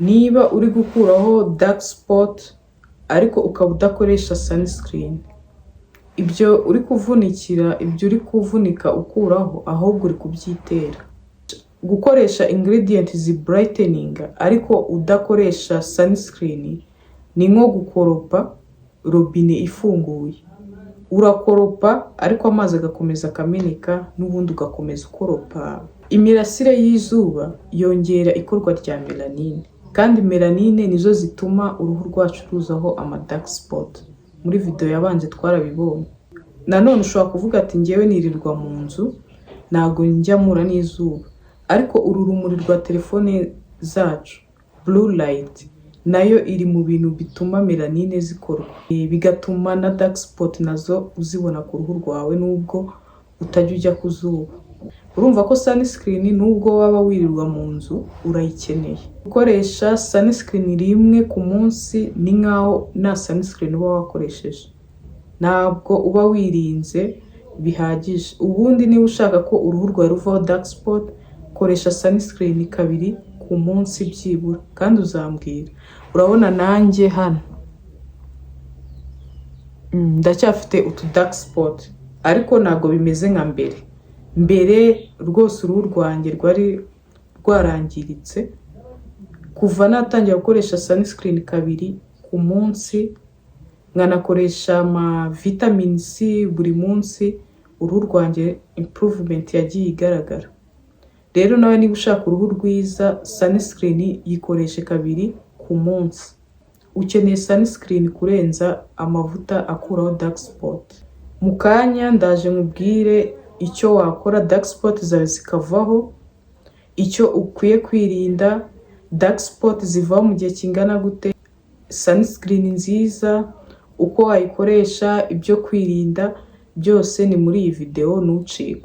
Niba uri gukuraho dark spot ariko ukaba udakoresha sunscreen, ibyo uri kuvunikira, ibyo uri kuvunika ukuraho, ahubwo uri kubyitera. Gukoresha ingredient zi brightening ariko udakoresha sunscreen ni nko gukoropa robine ifunguye. Urakoropa ariko amazi agakomeza akameneka, n'ubundi ugakomeza ukoropa. Imirasire y'izuba yongera ikorwa rya mélanine, kandi mélanine nizo zituma uruhu rwacu ruzaho ama dark spot. Muri video yabanje twarabibonye. Nanone ushobora kuvuga ati: "Ngewe nirirwa mu nzu, ntabwo njya mpura n'izuba." Ariko uru rumuri rwa telefone zacu, blue light, nayo iri mu bintu bituma mélanine zikorwa, bigatuma na dark spot nazo uzibona ku ruhu rwawe nubwo utajya ujya ku zuba. Urumva ko sunscreen, nubwo waba wirirwa mu nzu, urayikeneye. Gukoresha sunscreen rimwe ku munsi ni nkaho nta sunscreen uba wakoresheje, ntabwo uba wirinze bihagije. Ubundi niba ushaka ko uruhu rwawe ruvaho dark spot, koresha sunscreen kabiri ku munsi byibura, kandi uzambwira. Urabona nanjye hano ndacyafite utu dark spot, ariko ntabwo bimeze nka mbere. Mbere rwose uruhu rwanjye rwari rwarangiritse. Kuva natangira gukoresha sunscreen kabiri ku munsi, nkanakoresha ama vitamin C buri munsi, uruhu rwanjye improvement yagiye igaragara. Rero nawe niba ushaka uruhu rwiza, sunscreen yikoreshe kabiri ku munsi. Ukeneye sunscreen kurenza amavuta akuraho dark spot. Mu kanya ndaje nkubwire icyo wakora dark spot zawe zikavaho, icyo ukwiye kwirinda, dark spot zivaho mu gihe kingana gute, sunscreen nziza uko wayikoresha, ibyo kwirinda byose ni muri iyi video, ntucikwe.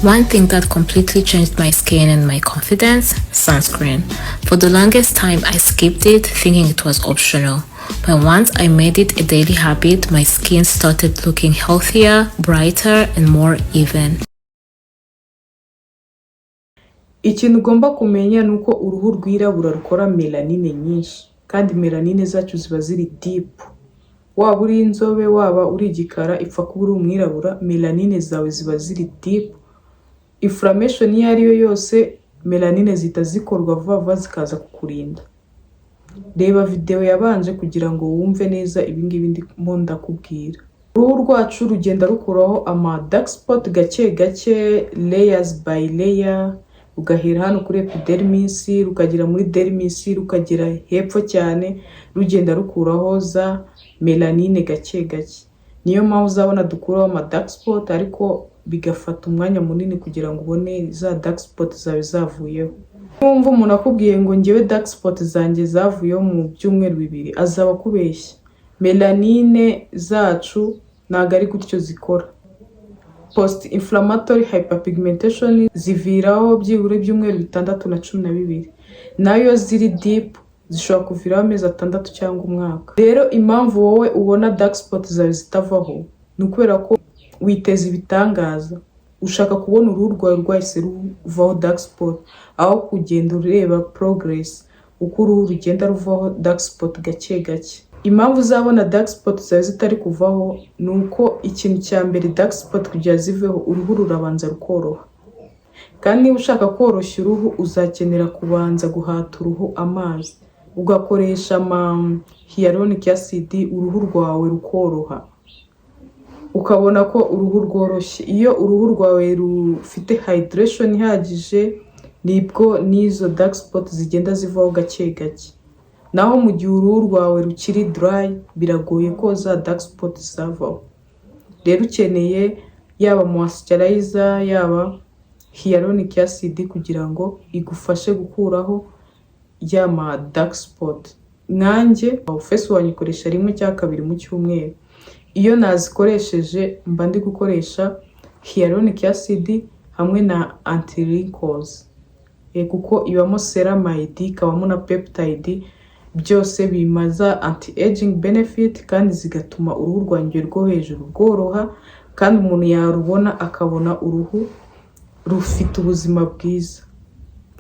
One thing that completely changed my skin and my confidence: sunscreen. For the longest time, I skipped it, thinking it was optional. But once I made it a daily habit, my skin started looking healthier, brighter, and more even. Ikintu ugomba kumenya ni uko uruhu rwirabura rukora mélanine nyinshi, kandi mélanine zacu ziba ziri deep. Waba uri inzobe, waba uri igikara, ipfa kuba uri umwirabura, mélanine zawe ziba ziri deep. Inflammation iyo ari yo yose, mélanine zihita zikorwa vuba vuba zikaza kukurinda. Reba video yabanje kugira ngo wumve neza ibingibi ndimo ndakubwira. Uruhu rwacu rugenda rukuraho ama dark spot gake gake, layers by layer. Rugahera hano kuri epidermis, rukagera muri dermis, rukagera hepfo cyane, rugenda rukuraho za mélanine gake gake. Niyo mpamvu uzabona dukuraho ama dark spot, ariko bigafata umwanya munini kugira ngo ubone za dark spot zawe zavuyeho. Niwumva umuntu akubwiye ngo: "Ngewe dark spot zanjye zavuyeho mu byumweru 2," azaba akubeshya. Mélanine zacu ntabwo ari gutyo zikora. Post inflammatory hyperpigmentation ziviraho byibura ibyumweru 6 na 12. Nayo ziri deep zishobora kuviraho amezi 6 cyangwa umwaka. Rero impamvu wowe ubona dark spot zawe zitavaho ni ukubera ko witeza ibitangaza, ushaka kubona uruhu rwawe rwahise ruvaho dark spot, aho kugenda ureba progress, uko uruhu rugenda ruvaho dark spot gake gake. Impamvu uzabona dark spot zawe zitari kuvaho ni uko ikintu cya mbere, dark spot kugira ziveho, uruhu rurabanza rukoroha. Kandi niba ushaka koroshya uruhu, uzakenera kubanza guhata uruhu amazi, ugakoresha ama hyaluronic acid, uruhu rwawe rukoroha, ukabona ko uruhu rworoshye. Iyo uruhu rwawe rufite hydration ihagije, nibwo n'izo dark spot zigenda zivaho gake gake. Naho mu gihe uruhu rwawe rukiri dry, biragoye ko za dark spot zavaho. Rero ukeneye yaba moisturizer, yaba hyaluronic acid, kugira ngo igufashe gukuraho ya ma dark spot. Nkanjye face wash nyikoresha rimwe cyangwa kabiri mu cyumweru. Iyo nazikoresheje, mba ndi gukoresha hyaluronic acid hamwe na anti wrinkles, kuko ibamo ceramide, ikabamo na peptide. Byose bimaza anti aging benefit kandi zigatuma uruhu rwanjye rwo hejuru rworoha, kandi umuntu yarubona akabona uruhu rufite ubuzima bwiza.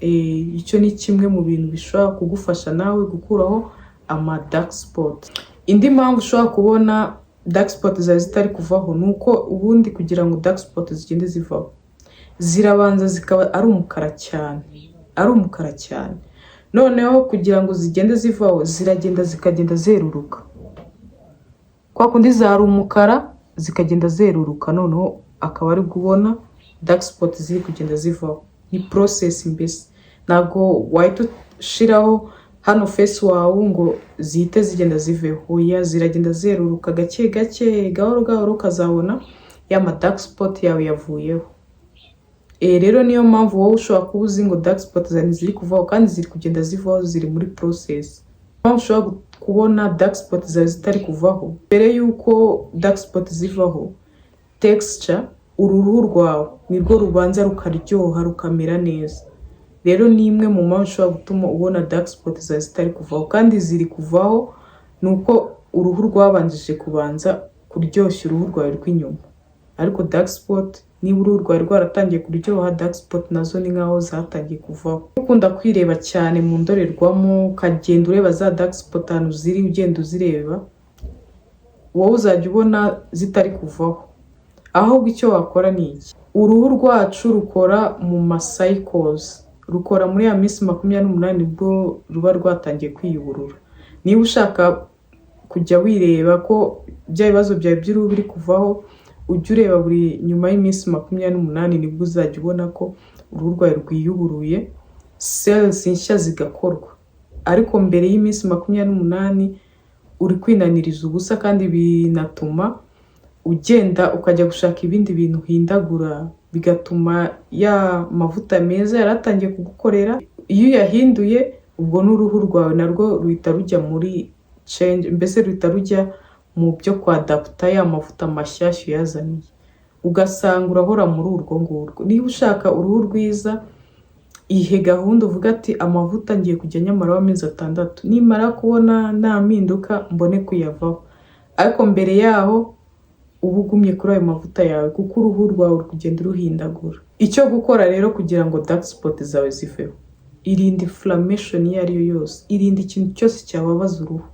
Icyo ni kimwe mu bintu bishobora kugufasha nawe gukuraho ama dark spot. Indi mpamvu ushobora kubona dark spot zawe zitari kuvaho ni uko ubundi kugira ngo dark spot zigende zivaho, zirabanza zikaba ari umukara cyane, ari umukara cyane. Noneho kugira ngo zigende zivaho, ziragenda zikagenda zeruruka kwa kundi zari umukara, zikagenda zeruruka, noneho akaba ari kubona dark spot ziri kugenda zivaho. Ni process mbese, ntabwo wahita ushiraho hano Face Wow ngo zihite zigenda ziveho. Oya, ziragenda zeruruka gake gake, gahoro gahoro, ukazabona ya ma dark spot yawe yavuyeho. Rero niyo mpamvu wowe ushobora kuba uzi ngo dark spot zawe ntiziri kuvaho kandi ziri kugenda zivaho, ziri muri process. Impamvu ushobora kubona dark spot zawe zitari kuvaho: mbere y'uko dark spot zivaho, texture, uruhu rwawe nirwo rubanza rukaryoha, rukamera neza. Rero ni imwe mu mpamvu ishobora gutuma ubona dark spot zawe zitari kuvaho kandi ziri kuvaho, ni uko uruhu rwabanjije kubanza kuryoshya uruhu rwawe rw'inyuma. Ariko dark spot, niba uruhu rwawe rwaratangiye kuryoha, dark spot nazo ni nkaho zatangiye kuvaho. Ukunda kwireba cyane mu ndorerwamo, ukagenda ureba za dark spot ahantu ziri, ugenda uzireba, wowe uzajya ubona zitari kuvaho. Ahubwo icyo wakora ni iki: uruhu rwacu rukora mu ma cycles, rukora muri ya minsi 28 nibwo ruba rwatangiye kwiyuburura. Niba ushaka kujya wireba ko bya bibazo byawe by'uruhu biri kuvaho, ujye ureba buri nyuma y'iminsi 28, nibwo uzajya ubona ko uruhu rwawe rwiyuburuye, cells nshya zigakorwa. Ariko mbere y'iminsi 28 uri kwinaniriza ubusa, kandi binatuma ugenda ukajya gushaka ibindi bintu uhindagura, bigatuma ya mavuta meza yari atangiye kugukorera, iyo uyahinduye, ubwo n'uruhu rwawe narwo ruhita rujya muri change, mbese ruhita rujya mu byo kwadapta ya mavuta mashyashya uyazaniye, ugasanga urahora muri urwo ngurwo. Niba ushaka uruhu rwiza, ihe gahunda, uvuga ati: "Amavuta ngiye kujya nyamaraho amezi 6, nimara kubona nta mpinduka mbone kuyavaho." Ariko mbere yaho uba ugumye kuri ayo mavuta yawe, kuko uruhu rwawe uri kugenda uruhindagura. Icyo gukora rero kugira ngo dark spot zawe ziveho: irinde inflammation iyo ari yo yose, irinde ikintu cyose cyababaza uruhu,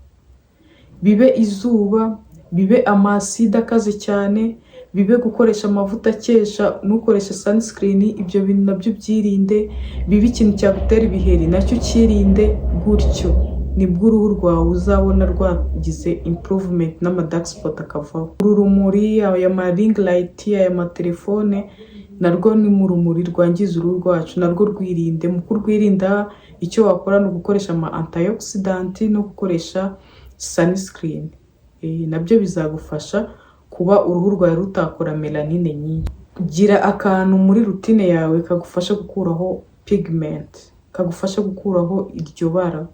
bibe izuba, bibe ama acide akaze cyane, bibe gukoresha amavuta akesha ntukoreshe sunscreen, ibyo bintu nabyo byirinde, bibe ikintu cyagutera ibiheri nacyo ukirinde. Gutyo nibwo uruhu rwawe uzabona rwagize improvement n'ama dark spot akavaho. Uru rumuri, aya ma ring light, aya matelefone, narwo ni mu rumuri rwangiza uruhu rwacu, narwo rwirinde. Mu kurwirinda, icyo wakora ni ugukoresha ama antioxidant no gukoresha sunscreen. Nabyo bizagufasha kuba uruhu rwawe rutakora melanine nyinshi. Gira akantu muri routine yawe kagufasha gukuraho pigment, kagufasha gukuraho iryo bara,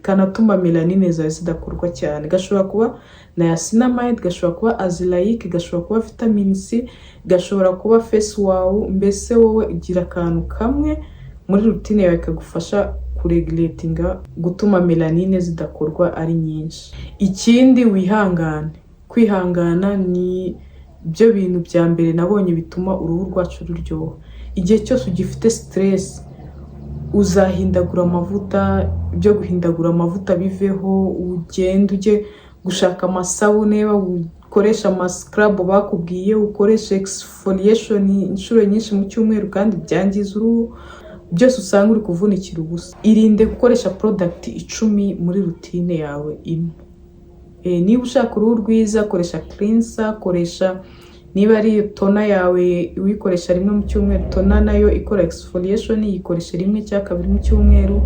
kanatuma melanine zawe zidakorwa cyane. Gashobora kuba niacinamide, gashobora kuba azelaic, gashobora kuba vitamin C, gashobora kuba Face Wow. Mbese wowe gira akantu kamwe muri routine yawe kagufasha kuregulatinga, gutuma melanine zidakorwa ari nyinshi. Ikindi, wihangane. Kwihangana ni byo bintu bya mbere nabonye bituma uruhu rwacu ruryoha. Igihe cyose ugifite stress, uzahindagura amavuta, ibyo guhindagura amavuta biveho, ugende ujye gushaka amasabune, ukoreshe ama scrub bakubwiye, ukoreshe exfoliation inshuro nyinshi mu cyumweru kandi byangiza uruhu, byose usanga uri kuvunikira ubusa. Irinde gukoresha product 10 muri routine yawe imwe. Niba ushaka uruhu rwiza, koresha cleanser, koresha niba ari toner yawe uyikoresha rimwe mu cyumweru, toner nayo ikora exfoliation, yikoreshe rimwe cyangwa kabiri mu cyumweru,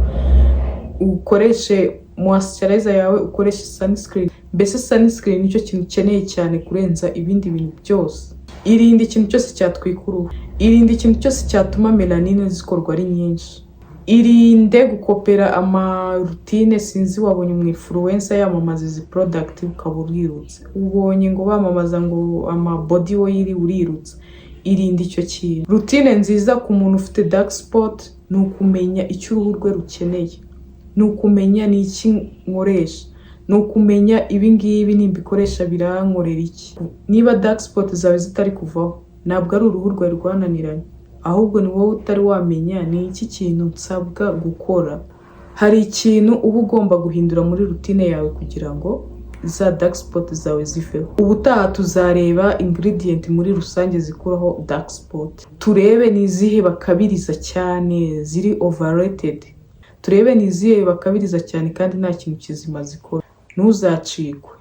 ukoreshe moisturizer yawe, ukoreshe sunscreen. Mbese sunscreen nicyo kintu ukeneye cyane kurenza ibindi bintu byose. Irinde ikintu cyose cyatwika uruhu, irinde ikintu cyose cyatuma melanine zikorwa ari nyinshi, irinde gukopera ama routine. Sinzi, wabonye umu influencer yamamaza izi product ukaba urirutse, ubonye ngo bamamaza ngo ama body oil urirutse. Irinde icyo kintu. Routine nziza ku muntu ufite dark spot ni ukumenya icyo uruhu rwe rukeneye. Ni ukumenya ni iki nkoresha, ni ukumenya ibi ngibi nimbikoresha birankorera iki. Niba dark spot zawe zitari kuvaho, ntabwo ari uruhu rwawe rwananiranye, ahubwo ni wowe utari wamenya ni iki kintu nsabwa gukora. Hari ikintu uba ugomba guhindura muri routine yawe kugira ngo za dark spot zawe ziveho. Ubutaha tuzareba ingredient muri rusange zikuraho dark spot, turebe ni izihe bakabiriza cyane ziri overrated, turebe ni izihe bakabiriza cyane kandi nta kintu kizima zikora. Ntuzacikwe.